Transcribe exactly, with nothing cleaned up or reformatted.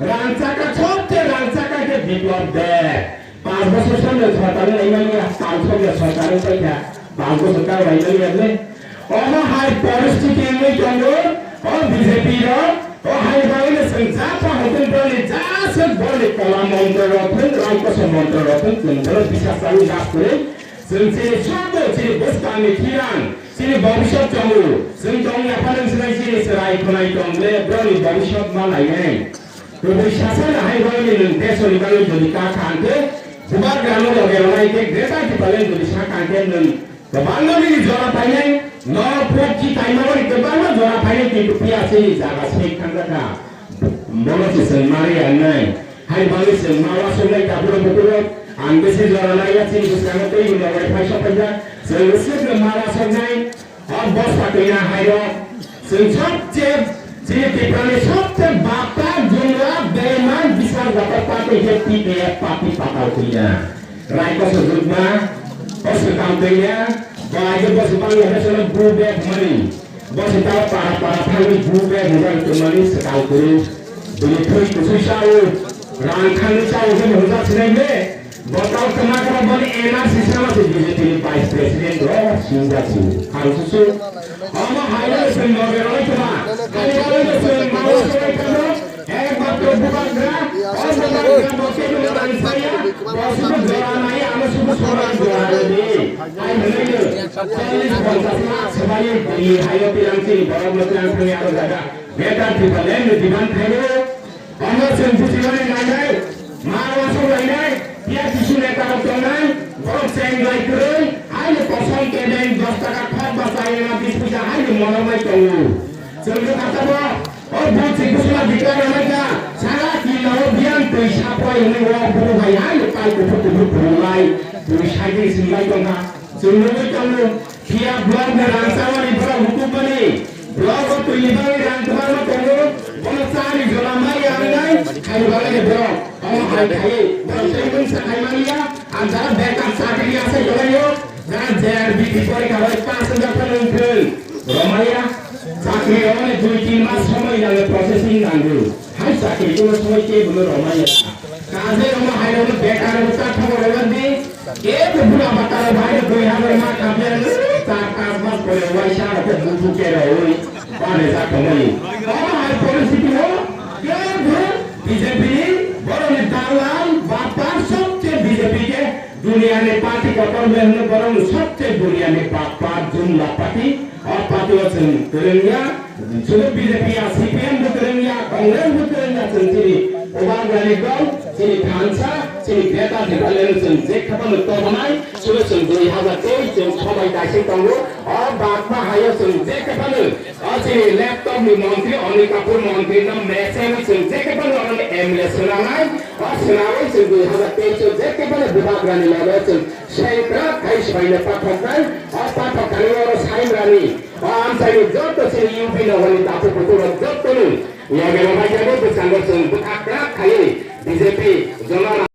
Rangchakha, sobse rangchakha khe Biplab Deb. Panch bochor samno sorkar wngmani, panch bochor sorkar wngkha, panch bochor ta wngmani. Omo hai poristhiti wngwi tongo, o B J P rok, o hai bagwino chwng jata hotun borokni jaswk borokni kola montro rok thung, rang kosom montro rok thung, chwng borok bisas chawi lab kwrwi, chwng chini sobo chini bwskangni thirang, chini bobisot tongo, chwng tongya phano wngsinai chini chwrai khwnai tong le, borokni bobisot ma lainai. Kubui sasana hai bagwino nwng desoni bagwi jodi kha kha hwnkhe, bubagrano loge rwnai khe Greater Tipraland jodi sa kha hwnkhe nwng kwbangma nini jora painai, norok phuk chi kaimani kwbangma jora painai, kintu phiya chini jaga sek thangjakha. Bono se chwng mari angnai. Hai bagwi chwng ma wasuknai takhurok bukhurok, ang bisi jora naiya chini bwskango teibo logai phai sokphaijak. Chwng swkno ma wasuknai. O bwsa twi na hai rok, chwng sobse, chini Tiprani sobse bapta jumla beiman bisar jata party khe T P F party patal twi na. Rai koso jukma, o swkang twi na, bai je bwsa bangla bwsa no bu bag mani, bwsa ta para para thangwi bu bag hwnjak tongmani swkang kwrwi, bini thwi kuchwi sao, rang thangwi sao khe hwnjak sinai le. Botol kwma kwma boni N R C sama se B J P ni Vice President ro sinja si. Ang susu. Omo haino se moge roi kwma. Kali roi se mawa soi kwma. Ekmatro bubagra. O bubagra boke no mansaya. Bosuku jora nai, ama suku sora jora nai. Ai hwnwi no. Challis ponchas lakh sabai Delhi hayo tilang chini borok no tilang thangwi aro jaga. Greater Tipraland ni demand khaio. Omo chwng buchimani nainai, ma uansuk lainai, phiya kisu neta rok tongnai, borok cheng lai kwrwi, haino kosong kebeng dos taka thok ba chai rwna bis puisa haino monornai tongo. Chwng khe khatabo, o buchi kusuma dikla rwnaikha, sara kinao biyang twi sapoi hwnwi o buru bai haino tai kuphur kuphur phunuknai, twi saiding swngbai tongkha. Chwng nugwi tongo, phiya block ni rangchakmani borok hutukmani, block o twini bagwi rang kwbangma tongo, bono chani jora mai ya wngnai, khaini bagwi ni borok, omo hai khaiwi, borok tei mungsa khai manya, ang jara bekar chakri asai tonglaio, jara J R B T porikha bai pass wngjak phano wngthwng, romaya, chakri romani dui tin mas somoi nango, processing nango, hai chakri kuno somoi kebono romaya. Kaje omo hai rokno bekar rok ta thok rok di. Kebo bura bakar rok hai rok dui hazar ma khabe rok ta ta mas kore waisa rok bubu ke rok oi. Pare ja komoi. Omo hai poristhiti o kebo B J P ni borok ni dalal ba par sobse B J P ke duniya ni party kotor le hwno borok ni sobse duniya ni pa pa jumla party. O party o chwng kwrwngya, sudu B J P ya, C P M bo kwrwngya, Congress bo kwrwngya, chwng chini Bubagrani dol, chini thansa, chini Greater Tipraland chwng je khe phano tobonai, sudu chwng dui hazar teis chwng somoi daising tongo, o bakma hayo chwng je khe phano, o chini laptop ni montri, Anil Kapoor montri no mechengwi chwng je khe phano oroni M L A swnamnai, o swnawi chwng dui hazar teis o je khe phano Bubagrani loge chwng sengkrak khai swbaino pathoknai, o pathok thani oro saimrani. O amchaini joto chini U P nogorni takhuk bukhuk rok jotono loge rwbaijagwi bwskango chwng bwkha kwrak khaiwi B J P jona